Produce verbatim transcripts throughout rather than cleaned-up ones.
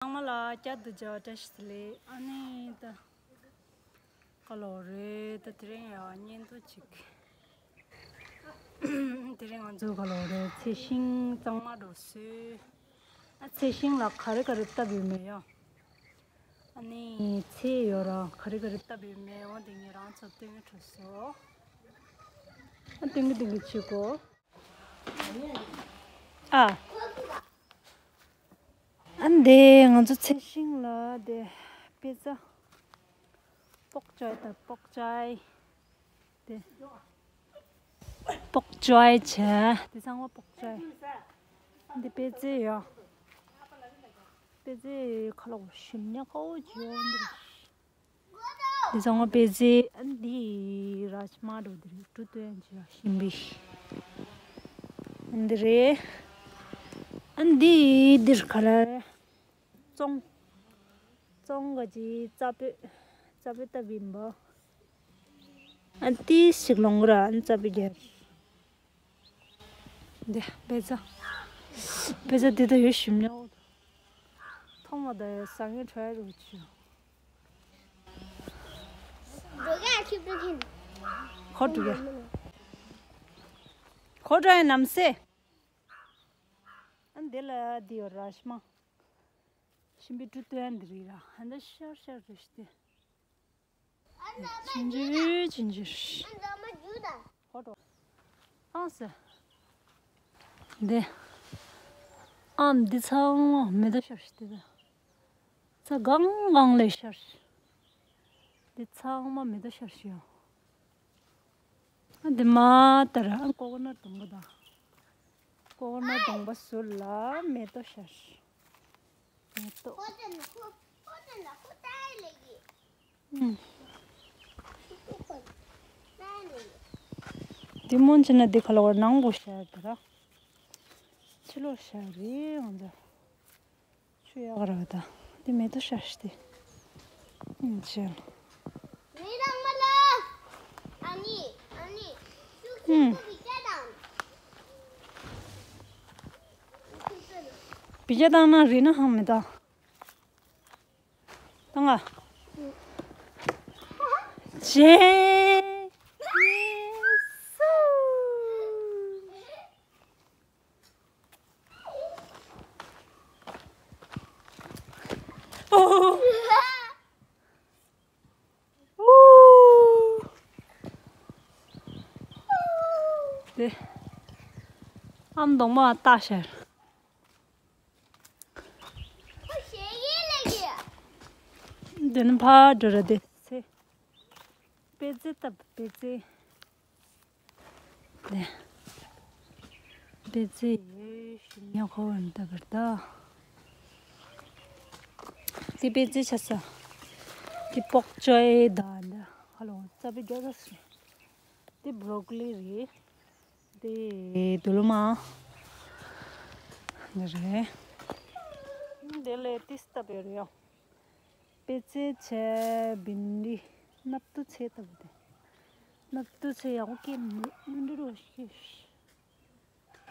ཚང་མ་ལ་བསྐྱར་དུ་མཇལ་བ་བཀྲ་ཤིས་བདེ་ལེགས། ཨ་ནི་ད་ག་ལོག་རེད། ད་དེ་རིང་ཡང་བརྙན་ཐུང་ཅིག་དེ་རིང་ང་ཚོ་ག་ལོག་རེད། ཚལ་ཤིང་གཙང་མ་འགྲོ་སྲོལ། ཨ་ཚལ་ཤིང་ལ་ག་རེ་ག་རེ་བཏབ་ཡོད་མེད་ཡ། ཨ་ནི་ཚལ་ཡོད་ར་ག་རེ་ག་རེ་བཏབ་ཡོད་མེད་འོ་དེ་ངས་རང་ཚོར་སྟོན་གི་འགྲོ་སོང་། ཨ་སྟོན་གི་སྟོན་གི་བྱེད་གོ། ཨ། ཨ་འདི་ང་ཚོ་ཚལ་ཤིང་ལ་དེ་པད་ཚལ། པོག་ཅོའི་དང་པོག་ཅོའི། དེ། པོག་ཅོའི་བྱས། དེ་ཚང་མ་པོག་ཅོའི། འདི་པད་ཚལ་ཡོད། པད་ཚལ་ཁ་ལོ་ཞིམ་ཉག་ཁ་བོ་ཅིག་ཡོད་འདི། འདི་ཚང་མ་པད་ཚལ། ཨ་འདི་ར་ཤི་མ་འགྲོ་འདི་རེད། འབྲུ་སྟོན་གྱི་ཞིམ་པའི། འདི་རེད། ཨ་འདི་འདིར་ག་རེ་རེད། བཙོང་། བཙོང་ག་ཅི་རྩ་བོད། རྩ་བོད་ལྟ་བུ་ཡིན་པ། ཨ་ཏི་ཞིག་ལོང་ར་ཨ་རྩ་བོད་རྒྱལ། འདི་པད་ཚལ། པད་ཚལ་འདི་ད་ཡོད་ཞིམ་ཉག་འོ། ཐོག་མ་ད་ཡོད་ཟ་ངེ་ཁྲོ་ཡ་རུ་ཆུ། འགྲོ་ག་ཁྱི་པུ་ཁྱི། ཁོ་འགྲོ་ག་ཁོ་འགྲོ་ཡ་ནམ་སེ། ཨ་འདི་ལ་འདི་ཡོད་ར་ཤི་མ། ཞིམ་པའི་འབྲུ་སྟོན་འདི་རེད་ར། ཧ་འདི་ཤར་ཤར་རེ་ཤི་སྟེ། ཆིན་ཇིར་ཆིན་ཇིར། ཧོ་ཏོ། ཨང་སེ། འདི། ཨམ་འདི་ཚང་མ་མེ་ཏོག་ཤར་ཤི་སྟེ། ཚ་གང་གང་ལས་ཤར་ཤི། འདི་ཚང་མ་མེ་ཏོག་ཤར་ཤི་ཡོང་། ཨ་འདི་མ་ལྟར་ཨ་ཀོ་ཀོ་ནཊ་སྡོང་པོ་དང་། ཀོ་ཀོ་ནཊ་སྡོང་པོ་ཟུར་ལ་མེ་ཏོག་ཤར། མེ་ཏོག་ཨུམ། འདི་མོ་ཆེ་ན་འདི་ཁ་ལོ་བར་ནང་པོ་ཤར་དེ་ར། ཕྱི་ལོགས་ཤར་རེད་ང་ཚོ། ཆུ་ཡག་ར་ད། འདི་མེ་ཏོག་ཤར་ཤི་སྟེ། ཨུམ་ཆེ། ཨུམ། བི་ཇ་བཏང་ན་རི་ན་ཧང་མེ་ཏོག་བཏང་ང་། ཇེ། ཨོ། དེ། ཨམ་གདོང་མ་ལྟ་ཤར། འདི་ནི་ཕར་འགྲོ་ར་དེ་ཚེ། པད་ཚལ་ལྟ་བུ་པད་ཚལ། དེ། པད་ཚལ་ཡོད་ཤིང་ཉག་ཁོ་བ་ལྟ་བུར་ད། དེ་པད་ཚལ་ཆ་ས། དེ་པོག་ཅོའི་ད་འདི་ཧ་ལོ་རྩ་བའི་རྒྱ་ས་སུ། དེ་བྷྲོ་ཀོ་ལི་རེད། དེ་དུ་ལུ་མ། འདི་རེད། འདི་ལས་ཏིས་ལྟ་བུ་རེད་ཡ། པད་ཚལ་བྱས་བིན་དི། སྣབས་ཏོ་ཚལ་ལྟ་བུ་དེ། སྣབས་ཏོ་ཚལ་ཡག་པོ་སྐྱེས་མི་འདུག་རོ་ཤེས།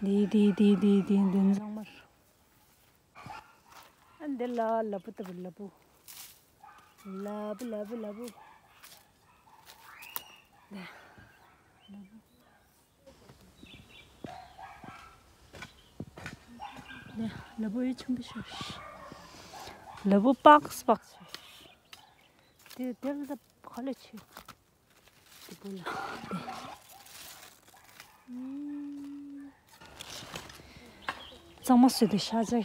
དེ་དེ་དེ་དེ་དེ་འདི་ཚང་མར། ཨ་འདི་ལ་ལ་ཕུ་ལྟ་བུ་ལ་ཕུ། ལ་ཕུ་ལ་ཕུ་ལ་ཕུ། འདི། ལ་ཕུ། འདི་ལ་ཕུ་ཡི་ཆུང་པོ་ཤོར། ལ་ཕུ་པགས་པགས་ཤོར། དེ་དེ་ལ་ཁ་ལ་ཆེ། དེ་བུ་ལ། གཙང་མ་སུ་དེ་ཤ་ཚ།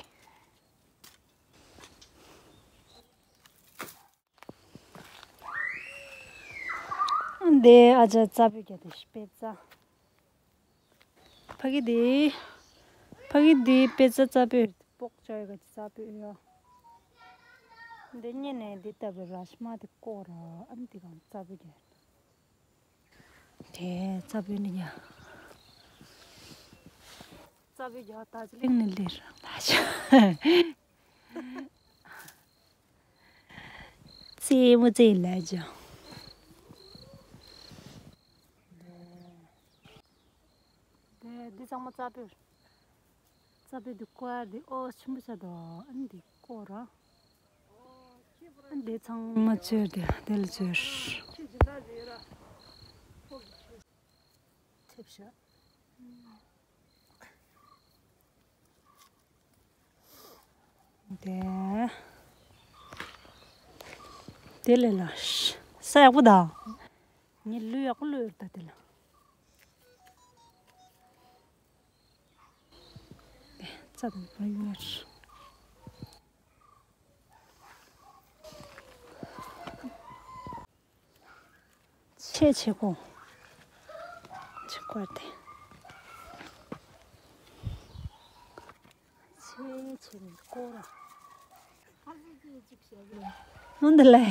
འདི་ཨ་ཅག་རྩ་བོད་རྒྱ་དེ་པད་ཚལ། ཕ་གི་དེ། ཕ་གི་དེ་པད་ཚལ་རྩ་བོད་པོག་ཅོའི་ག་ཅི་རྩ་བོད་ཡོད། འདི་ཉེ་ནས་འདི་ལྟ་བུའི་ར་ཤི་མ་དེ་ཀོ་ར་ཨ་ནི་དེ་གང་རྩ་བོད་རྒྱ། དེ་རྩ་བོད་ནི་ཡ། རྩ་བོད་རྒྱ་ད་ཅི་ལིང་ནི་ལིར་ལ་ཤ། རྩེད་མོ་རྩེ་ལ་ཇ། དེ་འདི་ཚང་མ་རྩ་བོད། རྩ་བོད་འདི་ཀོ་ཡ་འདི་ཨོ་ཆེན་པོ་ཆགས་འདུག་ཨ་ནི་འདི་ཀོ་ར། འདི་ཚང་མ་བཙོས་ཏེ་དེ་ལ་བཙོས། ཐེབས་ཤག་དེ། དེ་ལས་ལ། ས་ཡག་པོ་དང་། ངས་ལུས་ཡག་པོ་ལུས་ཡོད་ད་དེ་ལ། རྩ་དང་བ་ཡོད། ཆེ་ཆེ་གོ། ཆེ་གོ་དེ། ཆེ་ཆེ་ནི་གོ་ར། འོན་ཏེ་ལེ།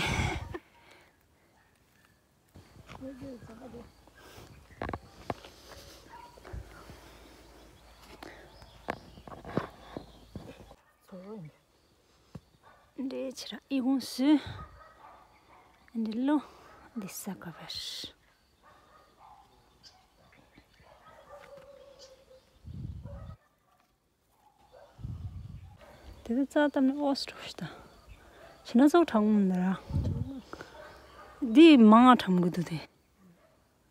འདྲེ་ཆེ་ར་ཨི་ཁུང་སུ། འདི་ལོ། འདི་ས་ཀ་བར། དེ་ཚོ་རྩྭ་བཏབ་ནས་ཨོ་སི་འགྲོ་ཤི་ད། ཕྱི་ན་ཚོགས་གྲང་མོ་འདི་ར། འདི་མང་ང་གྲང་གི་འདུག་དེ།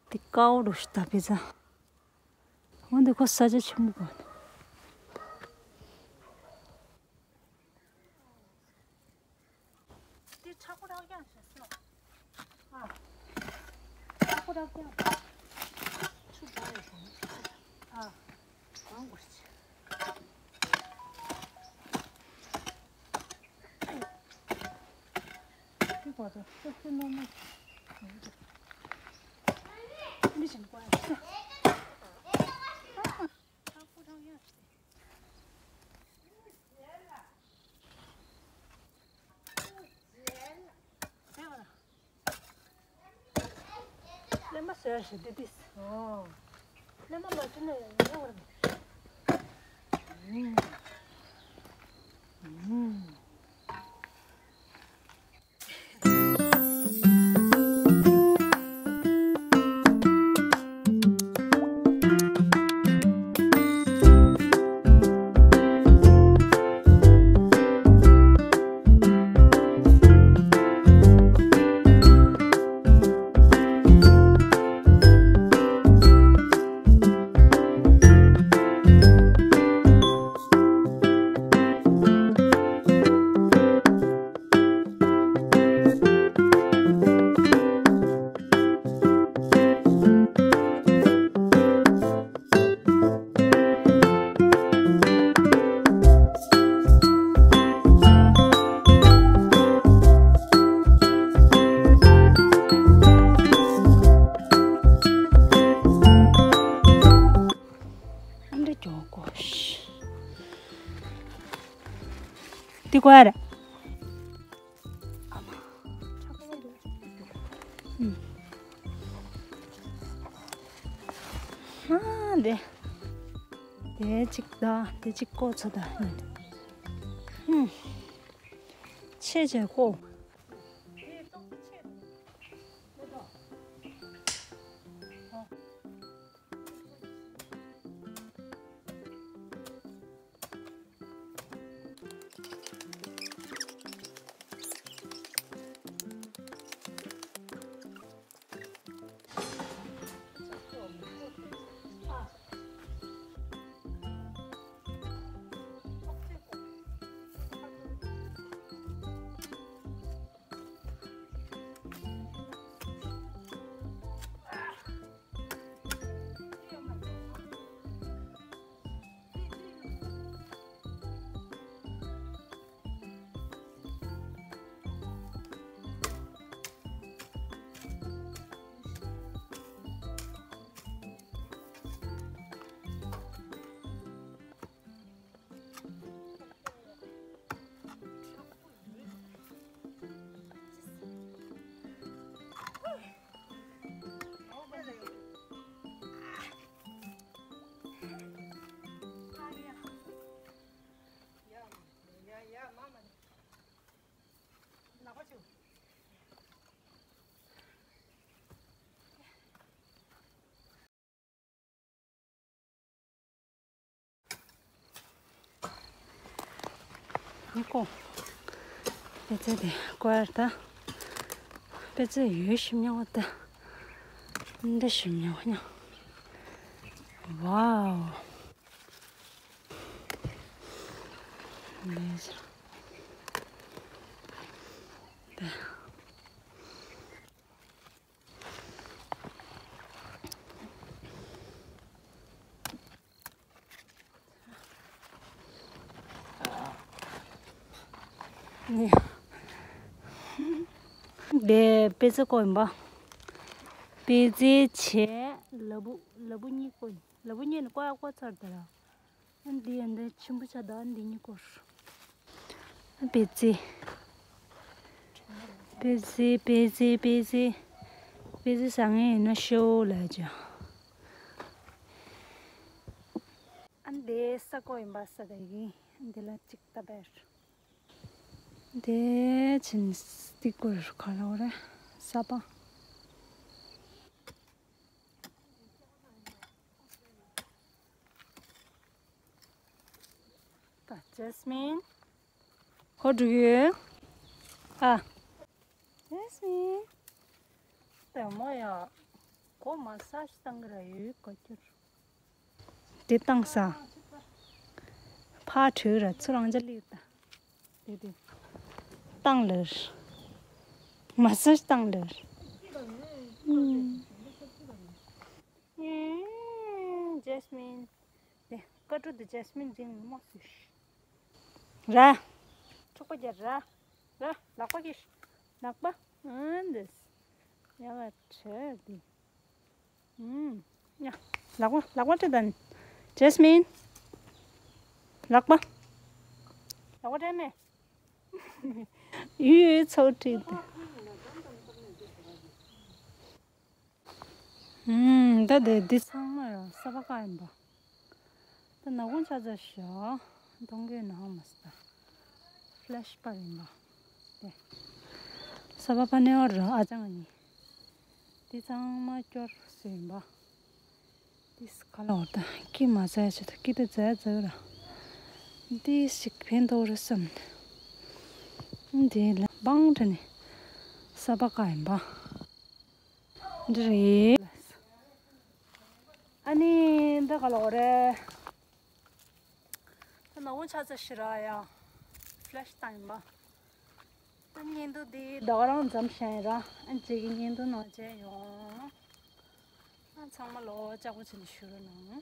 འདི་དཀའ་བོ་འགྲོ་ཤི་ད་པི་ཙ། འོ་འདི་ཁོ་ས་ཆ་ཆེན་པོ་གོ། དེ་ཆག་པོ་རག་ཀྱང་ཞེས་སོ། ཨ། ཆག་པོ་རག་ཀྱང་། ཆུ་བ་ཡོད་ཤོང་། ཨ། གང་དགོས་ཆེ། དེ་བར་དུ་ཤོག་ཆུ་ནོར་མ། མི་བཞིན་བཀོད་ཡ། ཆག་པོ་རག་ཡ། ཀླད་མ་བཟོས་ཤིག་འདི་འདི། ཨོ། ཀླད་མ་མ་བྱུང་ན་ཡང་ཡོང་བར་མེད། ཨ་འདྲ་ཀྱོག་གོ་ཤི། འདི་ཀོ་ཡ་རེད། ཨ་འདི། དེ་གཅིག་ད་དེ་གཅིག་ཀོ་ཚོ་ད། ཆེ་ཆེ་ཀོ། ཧ་གོ། པད་ཚལ་དེ་ཀོ་ཡར་ད། པད་ཚལ་ཡོད་ཞིམ་ཉོ་བ་ད། འདི་ཞིམ་ཉོ་ཉོ། ཝའོ། འདི། འདི། འདི་པད་ཚལ་ཀོ་ཡིན་པ། པད་ཚལ་བྱས་ལ་ཕུག་ལ་ཕུག་གཉིས་ཀོ་ཡིན། ལ་ཕུག་གཉིས་ནི་ཀོ་ཡ་ཀོ་ཚར་དེ་ར། ཨ་འདི་ཡ་འདི་ཆེན་པོ་ཆགས་འདུག་ཨ་འདི་གཉིས་ཀོ། པད་ཚལ། པད་ཚལ་པད་ཚལ་པད་ཚལ། པད་ཚལ་ཟ་མཁན་ཡིན་ན་ཤོག་ལབ་ཀྱང་། ཨ་འདི་ས་ཀོ་ཡིན་པ་ས་ད་ཡིན། འདི་ལ་གཅིག་ལྟ་བར། དེ་ཕྱིན་སྟེགས་བུར་ག་ལ་འོ་རེད། ས་པ། ད་ཇེ་སི་མིན། ཧོ་འགྲོ་གི་ཡོད། ཨ། ཇེ་སི་མིན། ལྟད་མོ་ཡ། གོ་མ་ས་ཞིག་བཏང་གི་ར་ཡོད་ག་ཁྱོད། དེ་བཏང་ས། ཕར་བྲོས་ར་ཚུར་རང་ཅག་སླེབས་ད། དེ་དེ། བཏང་ལེར། མ་ས་ཞིག་བཏང་ལེར། ཨུམ། ཨེ། ཇེ་སི་མིན། དེ་ཀ་ཀྲུ་དེ་ཇེ་སི་མིན་འཛིན་མོ་སུ་ཤི། ར། ཆོག་པ་རྒྱ་ར། ར། ལག་པ་གིས། ལག་པ། ཨ་འདི། ཡ་བ་ཁྲེ་དེ། ཨུམ། ཡ། ལག་པ་ལག་པ་ཁྲེ་དང་། ཇེ་སི་མིན། ལག་པ། ལག་པ་ཁྲེ་མེ། ཡུ་ཡུ་ཚོགས་ཁྲིད་དེ། ཨུམ། ད་དེ་འདི་ཚང་མ་ཡང་ས་པ་ཀ་ཡིན་པ། ད་ནག་ཁུང་ཆ་ཚ་ཤ། མཐོང་གི་ནའང་མ་སྟ། ཕི་ལེ་ཤི་པར་ཡིན་པ། དེ། ས་པ་པ་ནེ་བར་ཨ་ཅང་ནི། འདི་ཚང་མ་སྐྱོར་སུ་ཡིན་པ། འདི་སི་ཁ་ལ་འོ་ད་ཀི་མ་ཟ་ཡ་ཆེ་ད་ཀི་ད་ཟ་ཡ་ཟ་ཡ་ར། འདི་ཞིག་ཕན་ཐོགས་རེད་བསམ་ནས། འདི་ལ་བང་དྲ་ནི། ས་པ་ཀ་ཡིན་པ། འདི་རེད། ཨ་ནི་འདི་ག་ལོག་རེད། ད་ནག་པོ་ཆགས་ཚར་ཤི་ར་ཡ། ཕི་ལེ་ཤི་བཏང་ཡིན་པ། ད་བརྙན་ཐུང་འདི་ད་ག་རང་མཚམས་བཞག་ཡིན་ར། ཨ་ཅེ་གི་བརྙན་ཐུང་ནང་མཇལ་ཡོང་། ཨ་ཚང་མ་ལོ་ལྕགས་པོ་བྱས་ནས་བཞུགས་རོགས་གནང་།